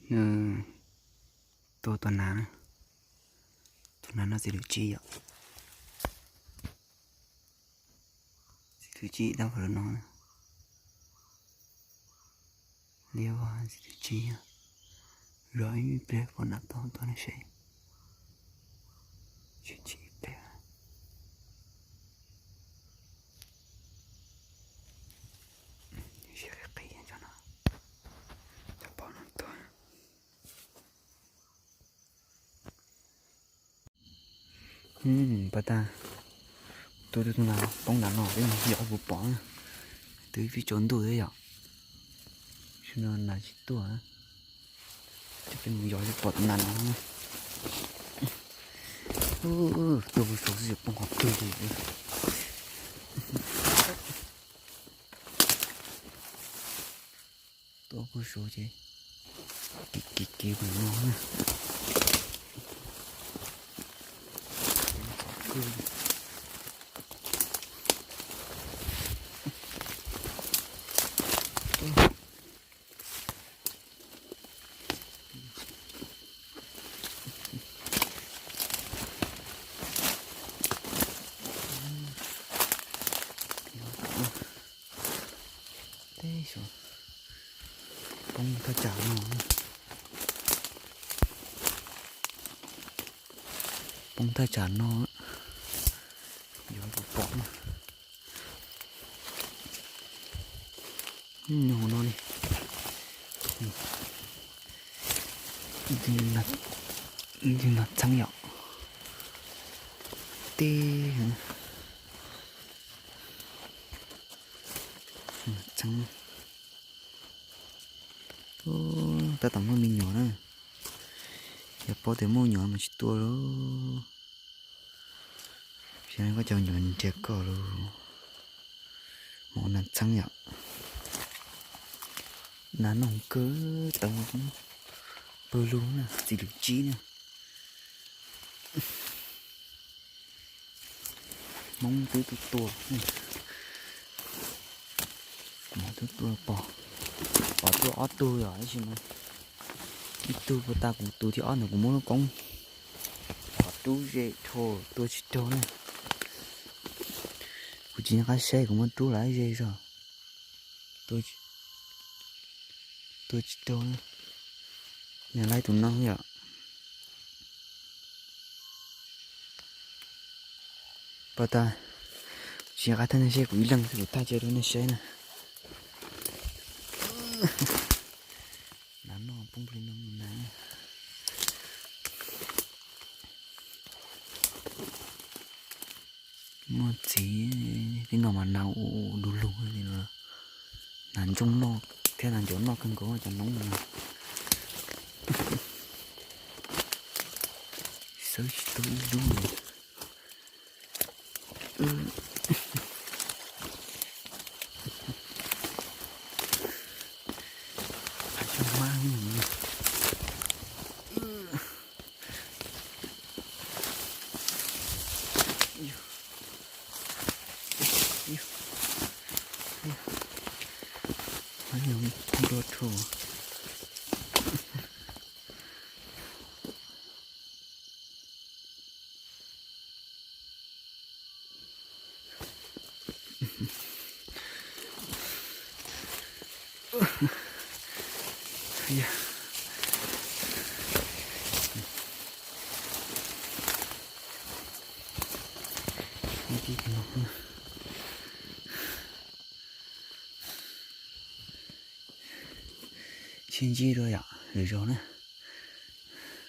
Nws tua tus nas na, tus nas no txiv lwm tsib yom. Txiv lwm tsib tab tom lawm no. Liab txiv lwm tsib, zov ib pliag pom nas tod tuaj ne seb. Tsis tsis ib pliag. Qhib qhib cov no, cov pom no tuag. Pas tas, tua tus nas poob nram no, peb mus yos kuv pom na. Twb ib tsaus ntuj thiab yom. Tam sim no nas tsis tuaj. Ces peb mus yos pom tus nas no. Tua kuv saud xwb poob qhov twg li. Tua kuv saud ces kev kev kev mus no na. Teb saum, poob thaj tsam no, poob thaj tsam no, yuav kuv pom na. Nyob hauv no li. Ntxeeb yom. Teb heev. Txheeb. Tab tom muaj me nyuam na. Yog paub tias muaj nyuam mas tsis tua lauj. Xyov koj cov nyuam nrhiav koj lauj. Mus nas txheeb yom. Nas noog kawg, tau pawg lug na, txiv lwm tsib na. Hmoob twb tuaj tua, kuv twb tua pom, pom tuaj ob tug yom, tab sis mas ib tug puas tas kuv tus thib ob ntawd kuv muab lub koob pom rub ze dhau tua tsis raug na. Kuv tsis nco qab saib kuv muab rub lawm ze zog. Tua tsis raug na. Nws laib tus no yom. Pas tas, tsis nco qab thaij nej saib, kuv ib leeg xwb kuv thaij tsis rau nej saib na. Nas noj poob plig no na. Muaj txiv, tib no mas nas ua du lug li no. Nas ntsooj noj thiab nas ncuav noj kawg nkaus cov noob no. Xawb tsis tau ib lub li. Hais tsis mab. Dua rhu. Sib ntsib dua yom, lwm zaus na.